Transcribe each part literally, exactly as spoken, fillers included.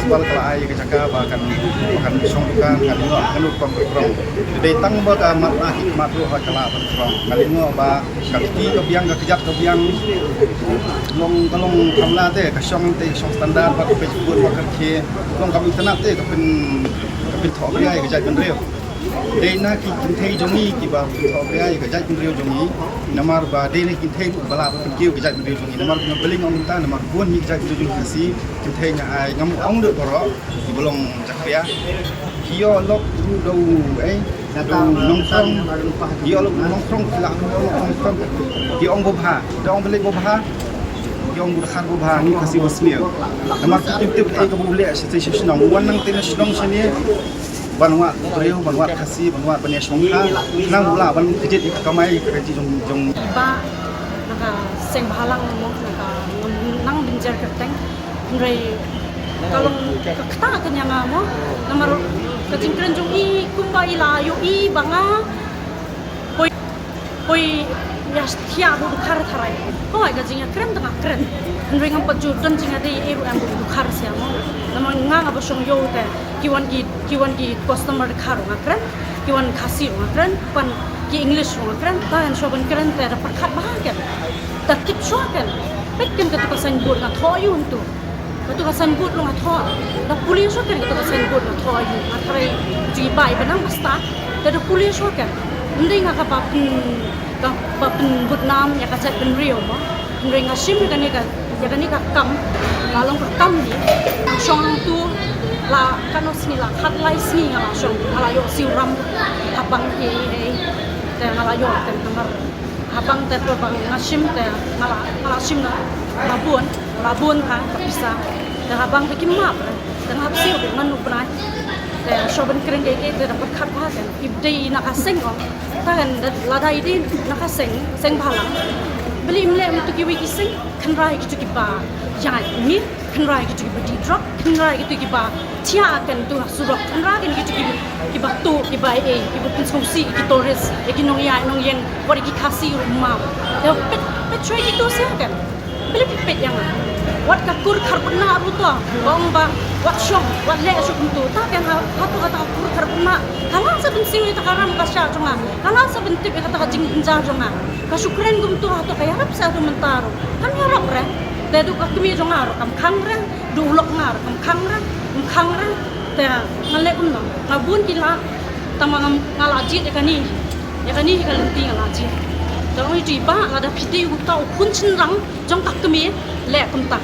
Pal ka la ai ka jaka ba kan, ba kan shong dukan, kan ïoh kano rukom ka krong. Dei tang ba ka mat na ki mat ruh ha ka la ban krong. Nga lyngngoh ba ka kti ka biang, ka kjat ka biang, long ka long kamla te, ka shong te, shong standard, ba ka peit bun, ba ka rkhie, long kam internet te, ka pyn, ka pynthoh biang ïa ka jaitbynriew. Dei na ki kynthei jong ngi kiba pynthoh biang ïa ka jaitbynriew jong ngi, namar ba dei na ki kynthei ruh ba lah ban pynkiew ka jaitbynriew jong ngi, namar ba nga bling ong mynta, namar bun ngi ka jaitbynriew jong ngi Khasi, kynthei nga ai ngam ong dei baroh kiba long jakhlia. Ki ïoh lok ruh da u, eh, da u nongkrong. Ki ïoh lok nongkrong, ki lah ong nongkrong. Ki ong babha, da ong balei babha. Ki ong budkhar babha, ngi Khasi ba sniew. Namar ki tip tip ei kaba u leh sha shnong. Wan nangtei na shnong shane. Ban wad briew, ban wad Khasi, ban wad ban ïashong kha. Nang u lah ban kjit ïa ka kamai ka raji jong, jong. Iba na ka seng bhalang mo, na ka nang bynjar kyrteng. Hynrei ka long ka kata ka ïa nga mo. Namar ka jingkren jong i kumba i la ïohi ba nga poi, poi ïa thiah ruh dkhar tharai. Hooid ka jingïakren te nga kren. Hynrei ngam pat ju don jingïadei ei ruh em dkhar sha mo. Namar nga nga ba shong ïew te ki wan ki, ki wan ki customer dkhar ruh nga kren. Ki wan Khasi ruh nga kren. Ki wan ki English ruh nga kren. Te ngan shuwa ban kren te da pyrkhat bha ken. Te tip shuwa ken. Peit ken katu ka signboard nga thoh ïa u hangtu. Katu ka signboard ruh nga thoh. Da pule shuwa ken katu ka signboard nga thoh ïa u. Nga tharai jingïabai ba nang ba stad. Te da pule shuwa ken. Ym dei nga kaba pyn, kaba pynbudnam ïa ka jaitbynriew mo. Hynrei nga shim ïa kane ka, ïa kane ka kam. La long ka kam hi. Shong hangtu la katno sngi, la khatlai sngi nga la shong. Nga la ïoh siew ram ha bank hi hi. Te nga la ïoh te namar ha bank te, to bank nga shim te nga la, nga la shim na la bun, la bun ha ka pisa. Te ha bank te kim map re. Te nga hap siew te ngan u bnai. Te shuwa ban kren kiei kiei te da pyrkhat bha te. Ip dei na ka seng ong. Te kan da, lada i dei na ka seng, seng bhalang. Balei im leh ïa kitu kiwei ki seng, kynrad ïa kitu kiba ïaid miet. Kynrad ïa kitu kiba dih drok, kynrad ïa kitu kiba thiah ken tu ha surok, kynrad ken ïa kitu kiba, kiba tuh, kiba ei, kiba pynsngewsih ïa ki tourist, ïa ki nongïaid nongïeng, wat ïa ki Khasi ruh map. Te peit, peit shuwa ïa kitu sha ken. Balei phi peit ïa nga. Wat ka kur kharbud nah ruh to, ba ong ba wat shong, wat leh shuh kumtu. Te ken ha, hato kata ka kur kharbud nah. Ka lah sa pynsiew ïa kata ka ram ka shah jong nga. Ka lah sa pyntip ïa kata ka jingbynjar jong nga. Ka shu kren kumtu hato ka ïarap sa hato mynta ruh. Kam ïarap re. Te du ka kmie jong nga ruh kam khang re. Du u lok nga ruh kam khang re, kam khang re. Te nga leh kumno? Nga bun ki lad, tangba nga, nga la jied ïa kane. Ïa kane hi ka lynti nga la jied. Te ong ïa u i bah, lada phi dei uta u khun shynrang jong ka kmie, leh kumta.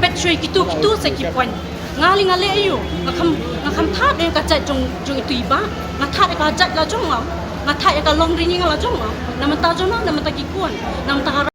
Peit shuwa ïa kitu, kitu sa ki point. Nga lei nga leh aïu? Nga kham, nga kham thad ïa ka jait jong, jong itu i bah. Nga thad ïa ka jait la jong nga. Nga thad ïa ka longri nga la jong nga. Na bynta jong nga, na bynta ki khun, na bynta ka